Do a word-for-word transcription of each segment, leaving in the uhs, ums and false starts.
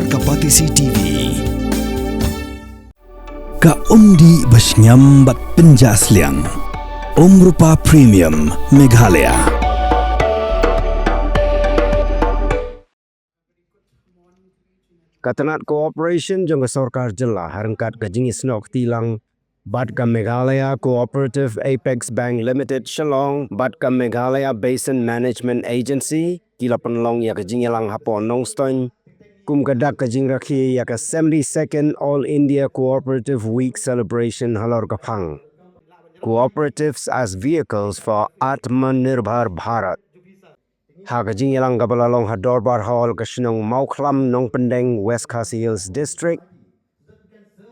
Ka Batesi T V. Ka umdih ba shngiam bad pynjah sliang. Umrupa Premium Meghalaya. Ka tnat cooperation jong ka sorkar jylla ha ryngkat ka jingïasnoh kti lang bad ka Meghalaya Cooperative Apex Bank Limited Shillong bad ka Meghalaya Basin Management Agency ki la pynlong ïa ka jingïalang hapoh Nongstoiñ kum ka dak ka jingrakhe ïa ka seventy-second All India Cooperative Week Celebration halor ka phang Cooperatives as Vehicles for Atmanirbhar Bharat. Ha ka jingïalang kaba la long ha Dorbar Hall ka shnong Mawkhlam Nongpyndeng, West Khasi Hills District,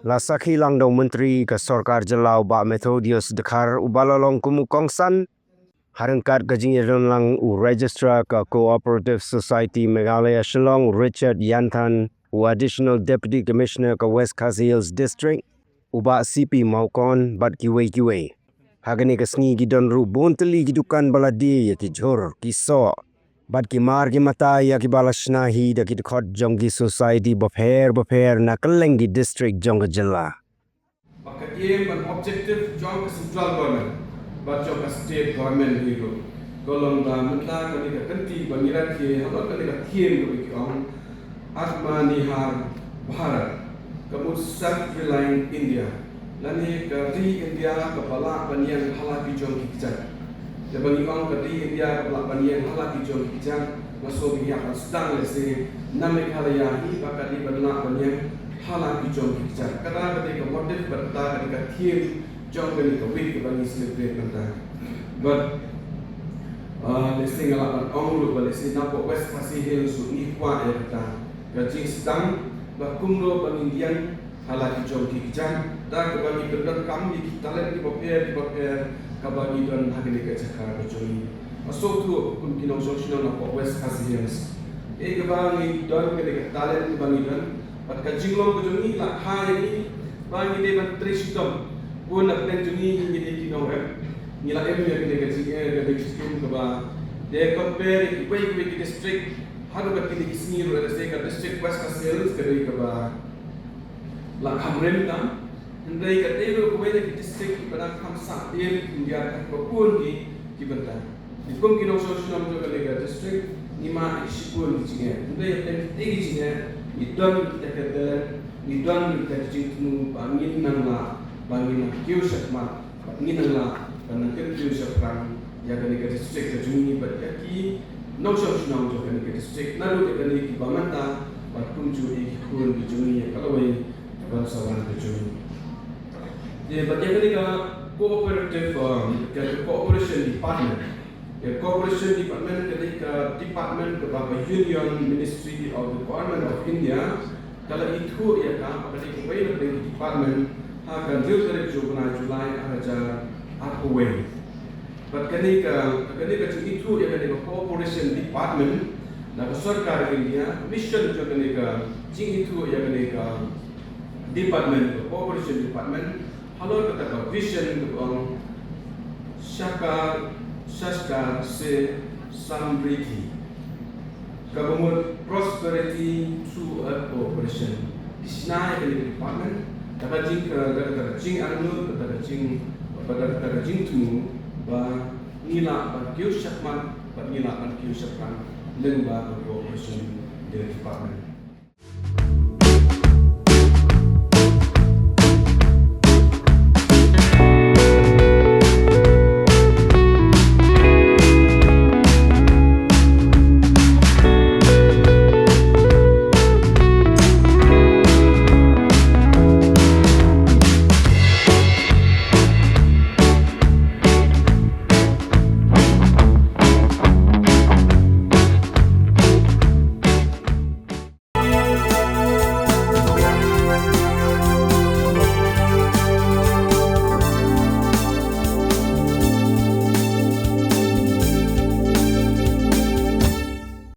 la sakhi lang da u Myntri ka sorkar jylla u Bah Methodius Dkhar uba la long kum u kongsan. Ha ryngkat ka jingïadon lang u Registrar ka Cooperative Society Meghalaya Shillong Richard Yanthan, u Additional Deputy Commissioner ka West Khasi Hills District u Bah C P Mawkon bad kiwei kiwei. Ha kane ka sngi ki don ruh bun tylli ki dukan ba la die ïa ki jhur, ki soh bad ki mar ki mata ïa kiba la shna hi da ki dkhot jong ki society bapher bapher na kylleng ki district jong ka jylla. Ba ka aim bad objective jong ka central government bad jong ka state government hi ruh ka long ba mynta kane ka kynti ba ngi rakhe halor kane ka theme kaba ki ong Atmanirbhar Bharat, ka mut self-reliant India, lane ka ri India kaba lah ban ïeng ha la ki jong ki kjat. Lada ngi ong ka ri India kaba lah ban ïeng ha la ki jong ki kjat, nga sngew ba ngi hap ban sdang lehse na Meghalaya hi ba ka dei ban lah ban ïeng ha la ki jong ki kjat. Kata ka dei ka motive bad kata ka dei ka theme jong kane ka week kaba ngi celebrate mynta. Bad, ah, lehse nga lah ban ong ruh ba lehse napoh West Khasi Hills ruh ngi kwah ïa kata ka jingsdang ba kumno ba ngin ïeng ha la ki jong ki kjat da kaba ngi pyndonkam ïa ki talent kiba pher kiba pher kaba ngi don ha kane ka jaka ka jong ngi. Nga sngewthuh kum ki nongshong shnong napoh West Khasi Hills, eh, kaba ngi don kane ka talent kaba ngi don bad ka jinglong ka jong ngi la kha ïa ngi ba ngi dei ban trei shitom. Bun na pdeng jong ngi ngi dei ki nongrep. Ngi la im ïa kane ka jing, eh, kane ka jingim kaba dei compare ïa kiwei kiwei ki district. Haduh bad kine ki sngi ruh lehse ka district West Khasi Hills ka dei kaba la kham rim tam. Hynrei ka dei ruh kawei na ki district kiba dang kham sah ïa India ka bun ki, ki bynta. Ngi kum ki nongshong shnong jong kane ka district ngi mad ïa ki shibun ki jingeh. Hynrei ïa kine ki jingeh ngi don kita ki talent, ngi don kita ki jingthmu ba ngin nang lah, ba ngin nang kiew shakhmat, ba ngin nang lah ban nang kyntiew shaphrang ïa kane ka district ka jong ngi bad ïa ki nongshong shnong jong kane ka district, naduh ïa kane kiba mynta bad kumjuh ïa ki khun ki jong ngi ïa ka lawei kaban sa wan ka jong ngi. Te bad ïa kane ka cooperative, um, ka cooperation department. Ka cooperation department ka dei ka department kaba ka Union Ministry of the Government of India ka la ithuh ïa ka ba ka dei kawei na ki department ha ka hynriew tarik jong u bnai July ar hajar arphew wei. Bad kane ka, kane ka jingithuh ïa kane ka cooperation department na ka sorkar India, mission jong kane ka jingithuh ïa kane ka department, ka cooperation department, halor kata ka vision kaba ong Sahkar, Sahkar se Samriddhi, kaba mut prosperity through a cooperation. Ki shna ïa kane ka department da ka jing, da ka, da ka jingangnud, da ka jing, da ka, da ka jingthmu ba ngi lah ban kiew shakhmat bad ngi lah ban kiew shaphrang lyngba ka cooperation department.